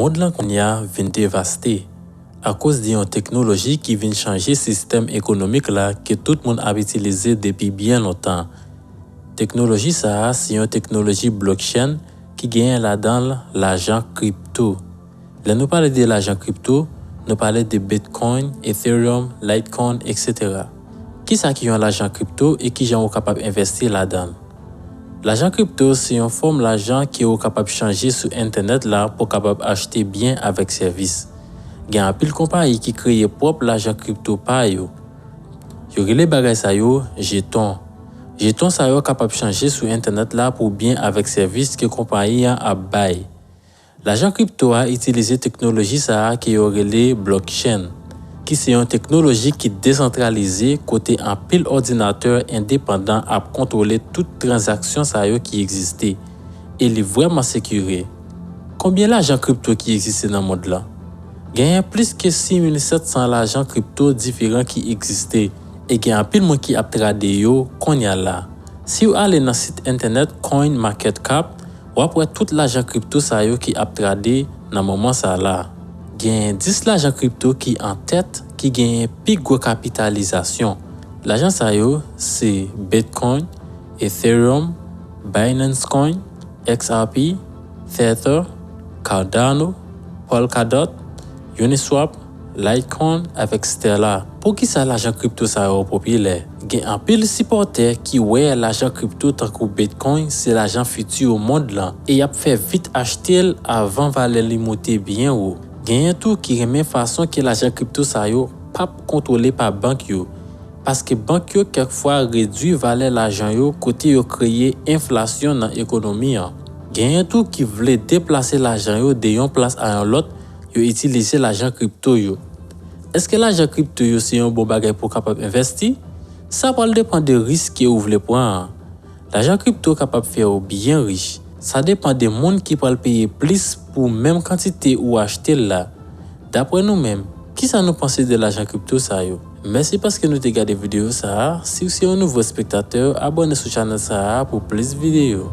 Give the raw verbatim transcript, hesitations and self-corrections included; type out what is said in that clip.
Mond lan kounye a vin devaste akoz de yon teknoloji ki vin chanje sistèm ekonomik la ke tout moun ap itilize depi byen lontan. Teknoloji sa a se yon teknoloji blockchain ki genyen ladan l lajan kripto. Lè nou pale de lajan kripto, nou pale de Bitcoin, Ethereum, Litecoin, et cetera. Kisa ki yon lajan kripto e kijan ou kapab envèsti ladan l? Lajan kripto se yon fòm lajan ke ou kapab chanje sou entènèt la pou w kapab achte byen avèk sèvis. Gen anpil konpayi ki kreye pwòp lajan kripto pa yo. Yo rele bagay sa yo jeton. Jeton sa yo kapab chanje sou entènèt la pou byen avèk sèvis ke konpayi an ap bay. Lajan kripto a itilize teknoloji sa a ke yo rele blockchain, ki se yon teknoloji ki desantralize kote anpil òdinatè endepandan ap kontwole tout tranzaksyon sa yo ki egziste, e li vrèman sekire. Konbyen lajan kripto ki egziste nan mond lan? Genyen plis ke sis mil sèt san lajan kripto diferan ki egziste, e gen anpil moun ki ap trade yo kounye a la. Si w ale nan sit entènèt CoinMarketCap, w ap wè tout lajan kripto sa yo ki ap trade nan moman sa la. Genyen dis lajan kripto ki an tèt ki genyen pi gwo kapitalizasyon. Lajan sa yo se Bitcoin, Ethereum, Binance Coin, X R P, Tether, Cardano, Polkadot, Uniswap, Litecoin avèk Stellar. Poukisa lajan kripto sa yo popilè? Gen anpil sipòtè ki wè lajan kripto tankou Bitcoin se lajan fiti mond lan e y ap fè vit achte l avan valè li moute byen wo. Genyen tou ki renmen fason ke lajan kripto sa yo p ap kontwole pa bank yo, paske bank yo kèk fwa redwi valè lajan yo kote yo kreye enflasyon nan ekonomi an. Genyen tou ki vle deplase lajan yo de yon plas a yon lòt, yo itilize lajan kripto yo. Èske lajan kripto yo se yon bon bagay pou w kapab envèsti? Sa pral depann de risk ke ou vle pran an. Lajan kripto kapab fè w byen rich. Sa depann de moun ki pral peye plis pou menm kantite ou achte l la. Daprè nou menm, kisa nou panse de lajan kripto sa yo? Mèsi paske nou te gade videyo sa a. Si w se yon nouvo espektatè, abòne sou chanèl sa a pou plis videyo.